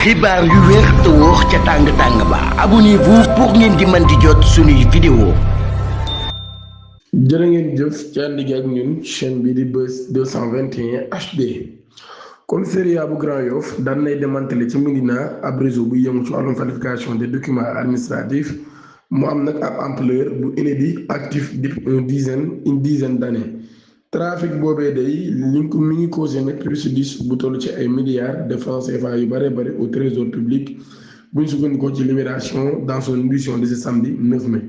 xibaar yu wér te wóor ca tàng ba abonnez-vous pour ngeen di mën di jot suñuy vidéo. jërë ngeen jëf ci ànd gi ak ñun chaîne bi di Buzz 221 HD. commissariat bu Grand Yoff daan nay démantelé ci Médina ab réseau bu yëngu ci wàllum falsification des documents administratifs mu am nag ab ampleur bu inédit actif depuis une dizaine d'années. trafic boobee day mi ngi causé nag préjudice bu toll ci ay milliards de francs CFA yu bare bare au trésor public bu ñu sukkandikoo ci Libération dans son édition de ce samedi 9 mai.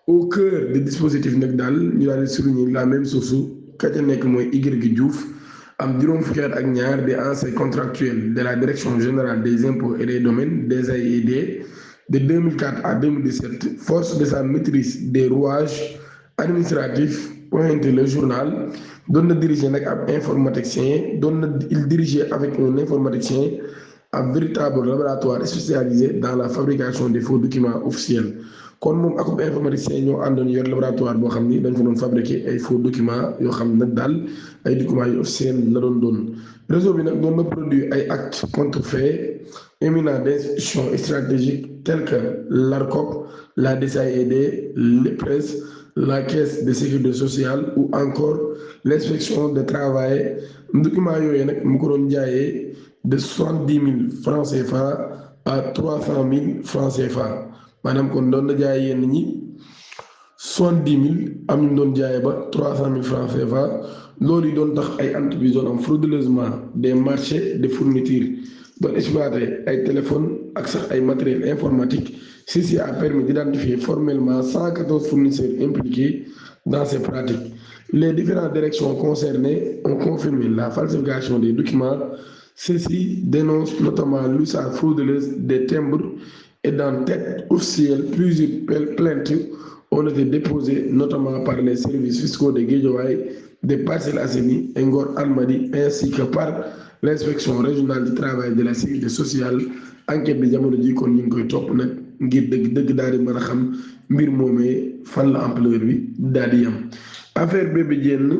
au cœur du dispositif nag daal ñu daal di souligner la même source ka ca nekk mooy Y Diouf am juróom fukki at ak ñaar di ancien contractuel de la direction générale des impôts et des domaines des AID de 2004 à 2017 force de sa maîtrise des rouages administratifs. pointé le journal doon na diriger nag ab informaticien il dirigeait avec un informaticien ab véritable laboratoire spécialisé dans la fabrication des faux documents officiels kon moom ak informaticien ñoo àndoon yor laboratoire boo xam ni dañ fa doon fabriquer ay faux documents yoo xam nag daal ay documents yu officiels la doon réseau bi nag doon na produire ay actes contrefaits éminents d'institutions stratégiques telles que l'ARCOP, la DSAID, l'IPRES, la caisse de sécurité sociale ou encore l'inspection de travail document yooyu nag mu ko doon jaayee de 70 000 francs CFA à 300 000 francs CFA maanaam kon doon na jaayee yenn ñi 70 000 am ñu doon jaayee ba 300 000 francs CFA loolu yi doon tax ay entreprises doon am frauduleusement des marchés de fourniture doon exploiter ay téléphones ak sax ay matériel informatique. Ceci a permis d'identifier formellement 114 fournisseurs impliqués dans ces pratiques. Les différentes directions concernées ont confirmé la falsification des documents. Ceci dénonce notamment l'usage frauduleux des timbres et dans tête officielle, plusieurs plaintes ont été déposées notamment par les services fiscaux de Guédiawaye, des Parcelles Assainies et Ngor Almadies ainsi que par l'inspection régionale du travail de la sécurité sociale. Enquête bi jamono ji kon ñu ngi koy topp nag ngir dëgg daal di mën a xam mbir moomee fan la ampleur bi daal di yam affaire Bébé Diène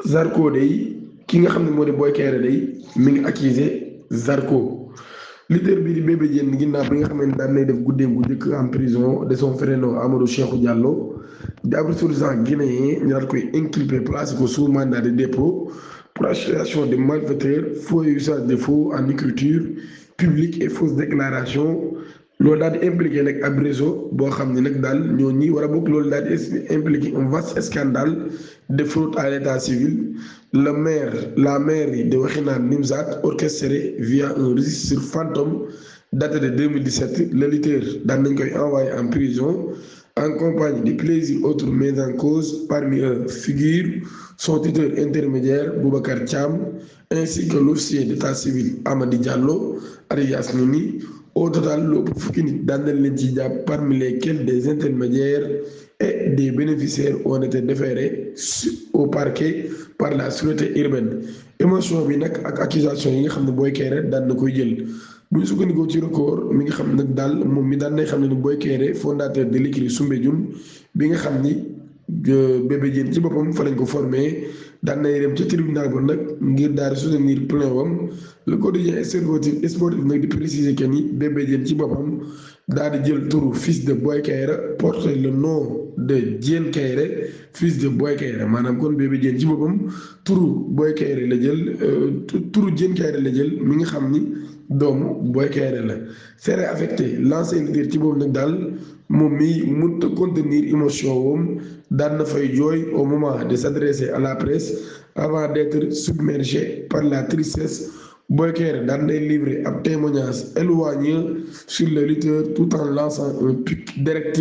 Zarko day ki nga xam ne moo di Boy Kaïré day mi ngi accusé Zarko leader bi di Bébé Diène ginnaaw bi nga xam ne daan nay def guddeem gu njëkk en prison de son frère Amadou Cheikhou Diallo di ab ressortissant guinéen ñu daal koy inculpé placé ko sous mandat de dépôt pour association de malfaiteurs faux usage de faux en écriture publique et fausse déclaration loolu daal di impliqué nag ab réseau boo xam ne nag daal ñoo ñi war a bokk loolu daal di impliqué un vaste scandale de fraude à l'état civil la mairie de Wakhinane Nimzatt orchestré via un registre fantôme daté de 2017 le lutteur daan nañ koy envoyé en prison en compagnie de plusieurs autres mis en cause parmi eux figure son tuteur intermédiaire Boubacar Thiam ainsi que l'officier d'état civil Amady Diallo alias Mimi. Au total lu ëpp fukki nit daan nañ leen ci jàpp parmi lesquels des intermédiaires et des bénéficiaires ont été déférés au parquet par la sûreté urbaine. émotion bi nag ak accusation yi nga xam ne Boy Kaïré daan na koy jël bu ñu sukkandikoo ci record mi nga xam nag daal moom mi daan nay xam ne ni Boy Kaïré fondateur de l'écurie Soumbédioune bi nga xam ni Bébé Diène ci boppam fa lañ ko formé daan nay dem ca tribunal ba nag ngir daal di soutenir plaint wam le quotidien sportif nag di préciser que ni Bébé Diène ci boppam daal di jël turu fils de Boy Kaïré porter le nom de Diène Kaïré fils de Boy Kaïré maanaam kon Bébé Diène ci boppam turu Boy Kaïré la jël turu Diène Kaïré la jël mi nga xam ni doomu Boy Kaïré la serait affecté l'ancien leader ci boobu nag daal moom mi mënut a contenir émotion woom daan na fay jooy au moment de s'adresser à la presse avant d'être submergé par la tristesse. Boy Kaïré daan nay livrer ab témoignage éloigné sur le lutteur tout en lançant un pic direct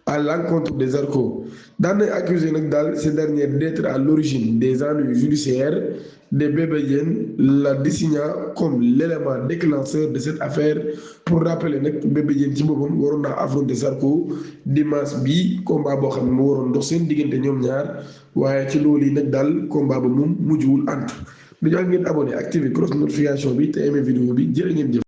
à l'encontre des Zarko daan nay accusé nag daal ces derniers d'être à l'origine des ennuis judiciaires de Bébé Diène, la désignant comme l'élément déclencheur de cette affaire. Pour rappeler nag Bébé Diène ci boppam waroon naa affronter Zarko dimanche bii combat boo xam ne mu waroon dox seen diggante ñoom ñaar waaye ci loolu yi nag daal combat ba moom mujjwul ant. dañu ngeen abonné activé cross notification bi te aimé vidéo bi jërë ngeen jëf.